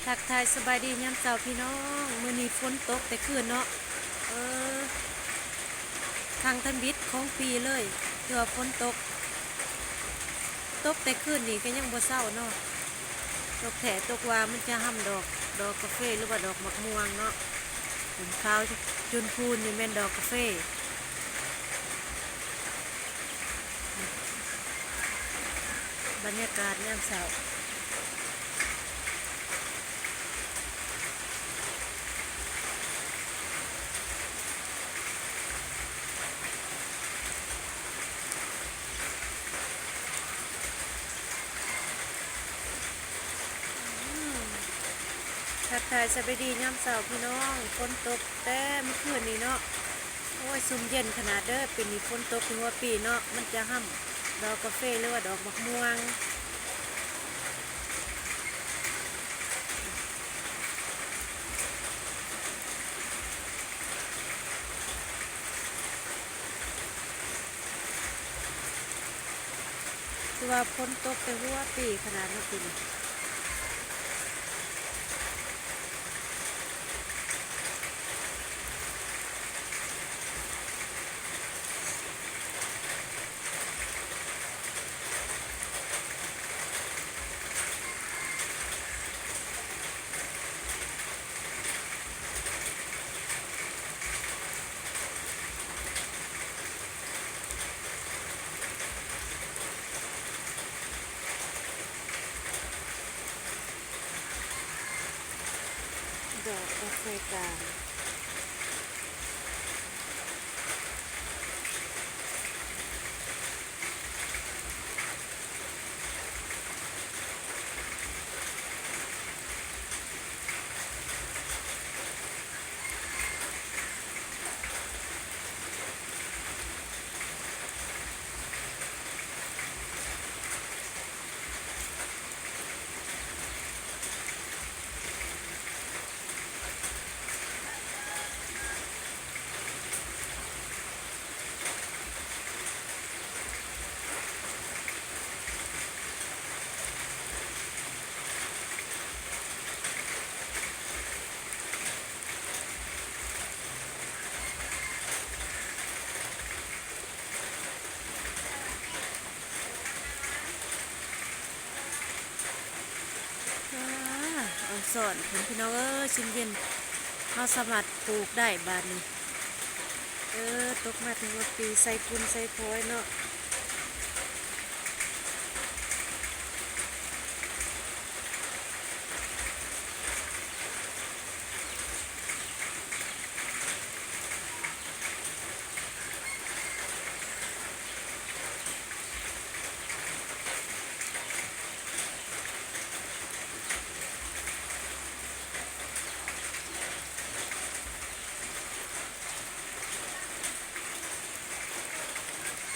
ທັກທາຍສະບາຍດີຍາມເຊົ້າພີ່ນ້ອງ, ມື້ນີ້ຝົນຕົກແຕ່ຄືນເນາະ. ເອີ ຄັ້ງທຳອິດຂອງປີເລີຍ ທີ່ວ່າຝົນຕົກ, ຕົກແຕ່ຄືນນີ້ກໍຍັງບໍ່ເຊົາເນາະ. ຕົກແທ້ຕົກວ່າມັນຈະຮຳດອກ ດອກກາເຟ ຫຼືວ່າດອກໝາກມ່ວງເນາະ. ເຫັນຂາວຈົນພູນນີ້ແມ່ນດອກກາເຟ. ບັນຍາກາດຍາມເຊົ້າ. ອືມ ທັກທາຍສະບາຍດີຍາມເຊົ້າພີ່ນ້ອງ, ຝົນຕົກແຕ່ມື້ຄືນນີ້ເນາະ. ໂອ້ຍ ຊຸ່ມເຢັນຂະໜາດເດີ, ປີນີ້ຝົນຕົກແຕ່ຫົວປີເນາະ, ມັນຈະຮຳດອກກາເຟ ຫຼືວ່າດອກໝາກມ່ວງ. ຄືວ່າຝົນຕົກແຕ່ຫົວປີຂະໜາດເນາະປີນີ້. ດອກກາເຟກາງ. ອາ ອອງສອນພຸ້ນ ພີ່ນ້ອງເອີຍ, ຊຸ່ມເຢັນ ເຮົາສາມາດປູກໄດ້ບາດນີ້. ເອີ ຕົກມາແຕ່ຫົວປີ ໃສ່ຝຸ່ນໃສ່ຟອຍເນາະ.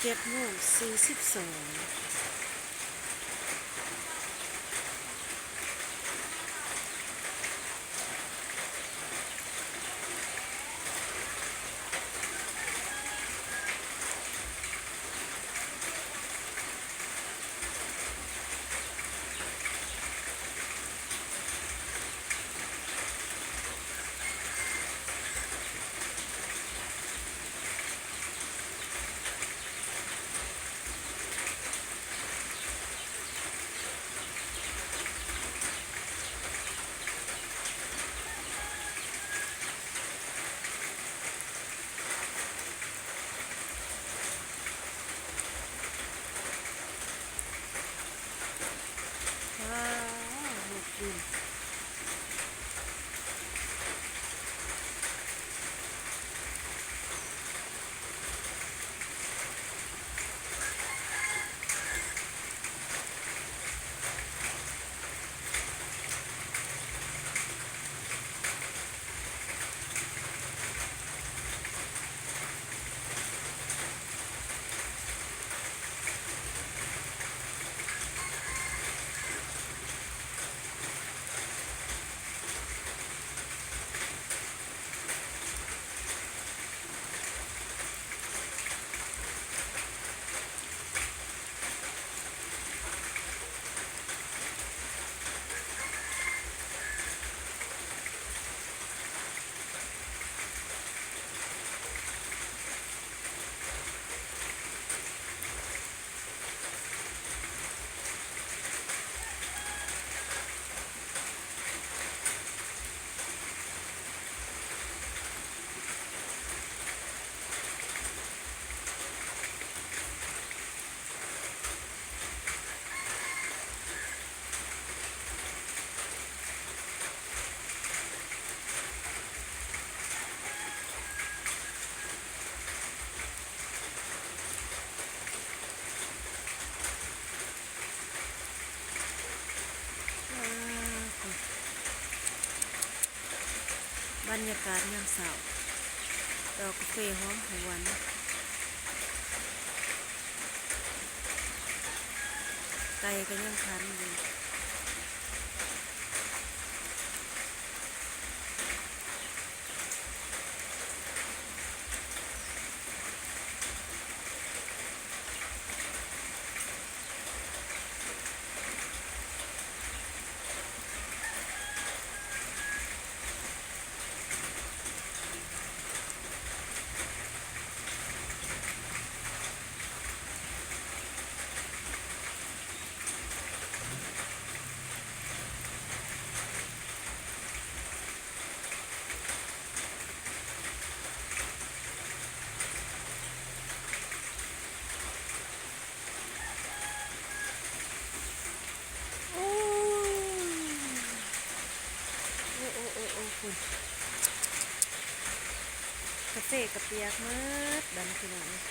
ເຈັດໂມງສີ່ສິບສອງ. ວ້າວ ໜົກຢູ່. ເ ບັນຍາກາດຍາມເຊົ້າ ດອກກາເຟຫອມຫວນ ໄກ່ກໍຍັງຂັນຢູ່. ໂອ້ ໂອ້ ໂອ້ ໂອ້ ໂອ້ ພຸ້ນ ກາເຟກະປຽກໝົດບາດນີ້ພີ່ນ້ອງເອີຍ.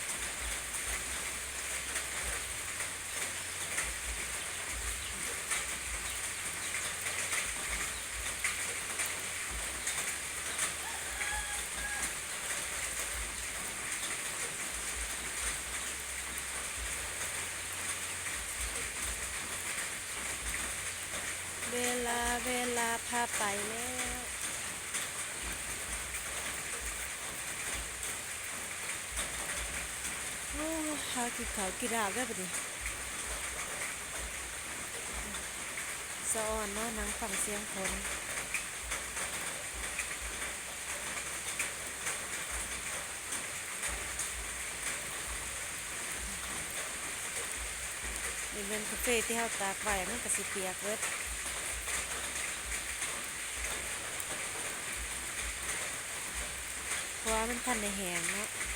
ເວລາ ເວລາພາໄປແລ້ວ. ໂອ້ ຫາກິນເຂົ້າກິນນ້ຳແລ້ວບັດນີ້ ສະອອນເນາະ ນັ່ງຟັງສຽງຝົນ. ນີ້ແມ່ນກາເຟທີ່ເຮົາຕາກໄວ້ ມັນກະຊິປຽກເບິດ ເພາະວ່າມັນທັນໄດ້ແຫ້ງເນາະ.